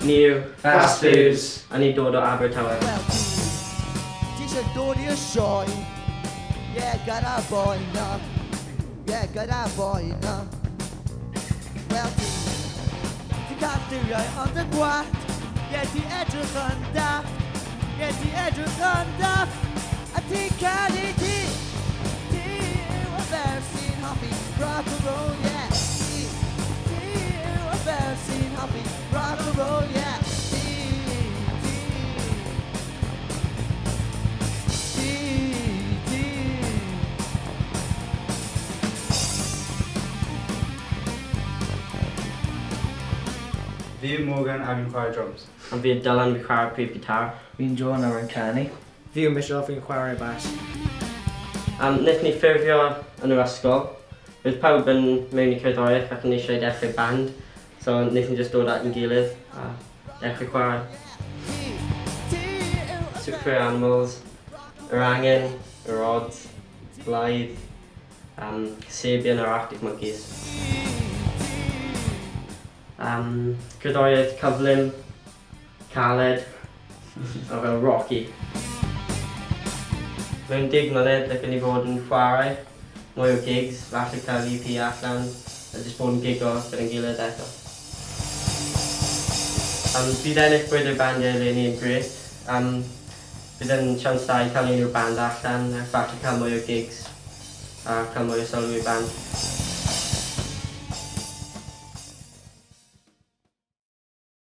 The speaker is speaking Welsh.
Ni yw Fast Foods. A ni'n dod o Abertawe. Wel, ti eisiau dod i'r sioe? Ie, gyda boi na. Ie, gyda boi na. Wel, ti'n cael lliwiau ond y gwallt. Ie, ti edrych yn daff. Ie, ti edrych yn daff. A ti'n caru ti. Ti yw y ferch sy'n hoffi rock and roll, yeah. Ti yw y ferch sy'n hoffi rock and roll, yeah. Ti, ti. Ti, ti. Fi yw Morgan a fi'n chwarae drums. A fi yw Dylan, fi'n chwarae prif gitar. Fi'n John a rwy'n canu. Fi yw Michelle, fi'n chwarae bass. Wnaethon ni ffurfio yn yr ysgol. Roedd pawb yn mewn i cerddoriaeth ac yn eisiau dechrau band. So wnaethon ni just dod at ein gilydd a dechrau chwarae. Super Animals, Yr Angen, Yr Ods, Blaidd, Sabian a'r Arctic Monkeys. Cerddoriaeth cyflym, caled, a fel rocky. Mewn 10 mlynedd, licen ni fod yn chwarae mwy o gigs, falle cael EP allan, a jyst bod yn gigo gyda'n gilydd eto. Bydd ennill Brwydr Bandiau eleni yn grêt. Bydd yn siawns da i cael unrhyw band allan, a falle cael mwy o gigs, a cael mwy o sylw i'r band.